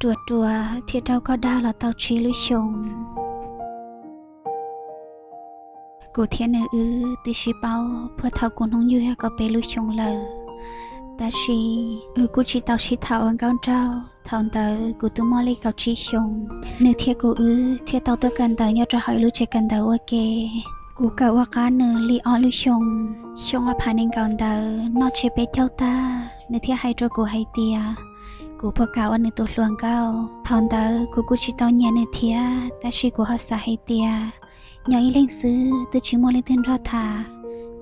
Ruam ruam thiaj raug koj dag los tau tsib lub xyoos. Kuv thiab nws wb twb sib paub puag thaum kuv hnub nyoog yog kaum peb lub xyoos lawm, tab sis wb kuj tsis tau sib tham ua nkauj nraug. Thaum ntawd kuv twb muaj li kaum tsib xyoos. Nws thiab kuv wb thiaj tau tuaj kawm ntawv nyob rau hauv ib lub tsev kawm ntawv ua ke. Kuv kawm ua qab nws li ob lub xyoos. Xyoo ob phav nees nkaum ntawd noj tsiab peb caug tag, nws thiaj hais rau kuv hais tias kuv puas kam ua nws tus hluas nkauj. Thaum ntawd kuv kuj tsis tau nyiam nws thiab, tab sis kuv ho xav hais tias nyob ib leeg xwb twb tsis muaj leej twg nrog tham,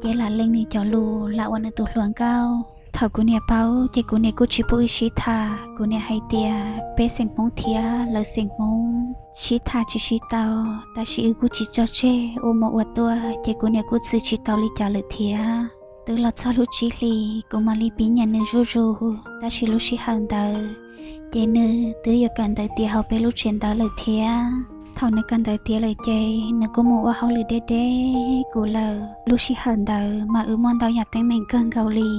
ces lam lees nws cov lus lam ua nws tus hluas nkauj. Thaum kuv niam paub ces kuv niam kuj tsis pub wb sib tham. Kuv niam hais tias peb xeem Hmoob thiab lawv xeem Hmoob sib tham tsis sib tau, tab sis wb kuj tsis tso tseg, ua mus ua tuaj ces kuv niam kuj txwv tsis tau li cas lawm thiab. Twb los txog lub tsib hlis kuv mam li pib nyiam nws zuj zus, tab sis lub sij hawm ntawd ces nws twb yuav kawm ntawv tiav hauv peb lub tsev ntawd lawm thiab. Thaum nws kawm ntawv tiav lawm ces nws kuj mus ua hauj lwm deb deb kuv lawm. Lub sij hawm ntawd mas wb muaj ntau yam teeb meem kawg nkaus li,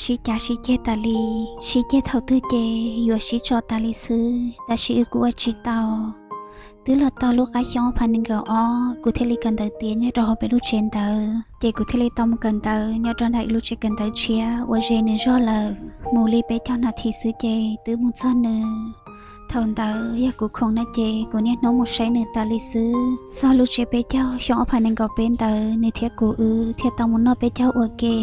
sib cav sib ceg tas li, sib ceg thaum twg ces yuav sib tso tas li xwb, tab sis wb kuj ua tsis tau. Twb los tau lub qab xyoo ob phav nees nkaum ob, kuv thiaj li kawm ntawv tiav nyob rau hauv peb lub tsev ntawd, ces kuv thiaj li tau mus kawm ntawv nyob rau ntawm ib lub tsev kawm ntawv tshiab uas ze nws zog lawm. Mus li peb caug nas this xwb ces twb mus txog nws. Thaum ntawd yog kuv khoom no ces kuv niaj hnub mus saib nws tas li xwb. Txog lub tsiab peb caug xyoo ob phav nees nkaum peb ntawd, nws thiab kuv wb thiaj tau mus noj peb caug ua ke.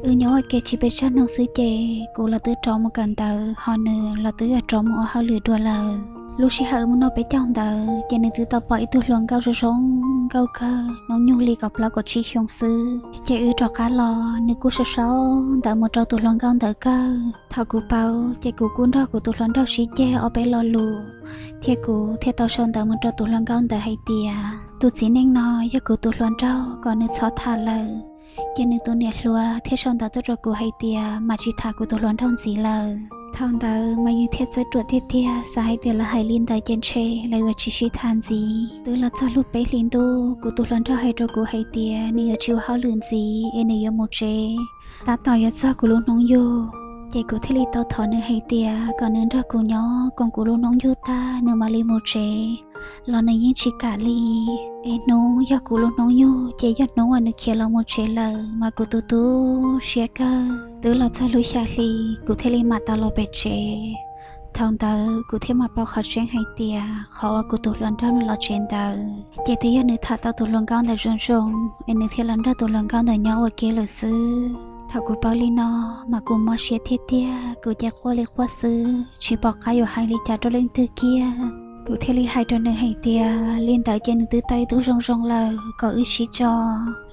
Wb nyob ua ke tsis pes tsawg hnub xwb ces kuv los twb rov mus kawm ntawv, ho nws los twb yuav rov mus ua hauj lwm dua lawm. Lub sij hawm wb mus noj peb caug ntawd ces nws twb tau pom ib tug hluas nkauj zoo zoo nkauj kawg, hnub nyoog li kaum plaub kaum tsib xyoo xwb. Ces wb rov qab los, nws kuj sau sau ntawv mus rau tus hluas nkauj ntawd kawg. Thaum kuv paub ces kuv kuj nrog kuv tus hluas nraug sib ceg ob peb lo lus, thiab kuv thiaj tau sau ntawv mus rau tus hluas nkauj ntawd hais tias tus txiv neej no yog kuv tus hluas nraug, kom nws txhob tham lawm. Ces nws tus niam hluas thiaj sau ntawv tuaj rau kuv hais tias mam tsis tham kuv tus hluas nraug ntxiv lawm. Thaum ntawd mas yus thiaj txawj ruam tiag tiag, xav hais tias lawv hais li ntawd ces ntshe lawv yuav tsis sib tham ntxiv. Twb los txog lub peb hlis ntuj, kuv tus hluas nraug hais rau kuv hais tias nws yuav tsis ua hauj lwm ntxiv es nws yuav mus tsev, tab tom yuav txog kuv lub hnub yug. Ces kuv thiaj li tau thov nws hais tias kom nws nrog kuv nyob koom kuv lub hnub yug tag nws mam li mus tsev los nws yeej tsis kam li. Es hnub yog kuv lub hnub yug ces yog hnub uas nws khiav los mus tsev lawm mas kuv tu tu siab kawg. Twb los txog lub xya hli, kuv thiaj li mam tau los pem tsev. Thaum ntawd kuv thiaj mam paub qhov tseeb hais tias qhov uas kuv tus hluas nraug nws los tsev ntawd ces twb yog nws tham tau tus hluas nkauj ntawd zoo zoo es nws thiaj los nrog tus hluas nkauj ntawd nyob ua ke lawm xwb. Thaum kuv paub li no mas kuv mob siab tiag tiag, kuv ces quaj li quaj xwb, tsis pom qab yuav hais li cas rau leej twg kiag. Kuv thiaj li hais rau nws hais tias li ntawd ces nws twb tau ib tug zoo zoo lawm, kom wb sib tso.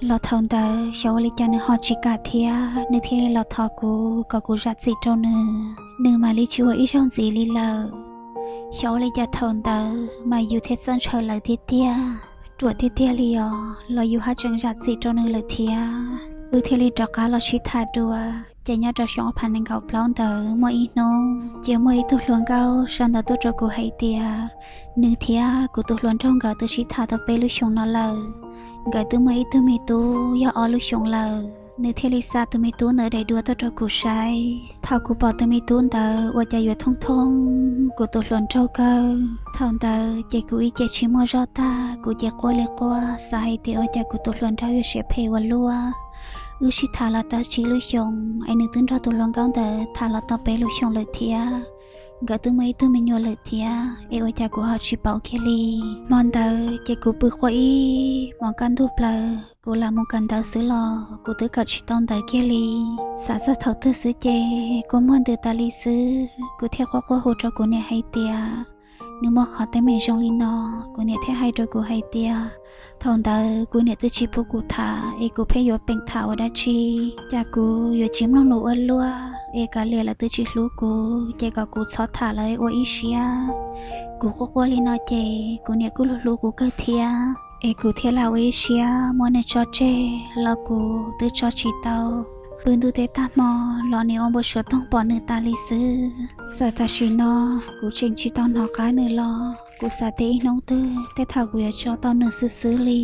Los thaum ntawd xyov ua li cas nws ho tsis kam thiab, nws thiaj li los thov kuv kom kuv zam txim rau nws, nws mam li tsis ua ib zaug ntxiv li lawm. Xyov ua li cas thaum ntawd mas yus thiaj txawj ntshaw lawv tiag tiag, ruam tiag tiag li os, los yus haj tseem zam txim rau nws lawm thiab. Wb thiaj li rov qab los sib tham dua. Ces nyob rau xyoo ob phav nees nkaum plaub ntawd muaj ib hnub ces muaj ib tug hluas nkauj sau ntawv tuaj rau kuv hais tias nws thiab kuv tus hluas nraug nkawd twb sib tham tau peb lub xyoos no lawm. Nkawd twb muaj ib tug me tub yog ob lub xyoos lawm. Nws thiaj li xa tus me tub ntawd daim duab tuaj rau kuv saib. Thaum kuv pom tus me tub ntawd ua cas yuav thooj thooj kuv tus hluas nraug kawg. Thaum ntawd ces kuv ib ce tsis muaj zog tag, kuv ces quaj li quaj, xav hais tias ua cas kuv tus hluas nraug yuav siab phem ua luaj. Wb sib tham los tau tsib lub xyoos es nws twb nrog tus hluas nkauj ntawd tham los tau peb lub xyoos lawm thiab. Nkawd twb muaj ib tug me nyuam lawm thiab es ua cas kuv ho tsis paub kiag li. Hmo ntawd ces kuv pw quaj ib hmos kaj ntug plaws, kuv lam mus kawm ntawv xwb los kuv twb kawm tsis tau ntawv kiag li. Xav txog thaum twg xwb ces kua muag ntws tas li xwb, kuv thiaj quaj quaj hu rau kuv niam hais tias nws muaj qhov teeb meem zoo li no. Kuv niam thiaj hais rau kuv hais tias thaum ntawd kuv niam twb tsis pub kuv tham es kuv pheej yuav peem tham ua dab tsi, cas kuv yuav tsis mloog lus ua luaj, es kav liam lawv twb tsis hlub kuv ces kom kuv txhob tham lawv ua ib siab. Kuv quaj quaj li no ces kuv niam kuj hlub hlub kuv kawg thiab, es kuv thiaj lam ua ib siab muab nws tso tseg los kuv twb tso tsis tau. Pw ntuj teb tag hmo los nim ua npau suav toog pom nws tas li xwb. Txawm tam sim no kuv tseem tsis tau hnov qab nws los kuv xav tias ib hnub twg tej thaum kuv yuav tso tau nws xwb xwb li.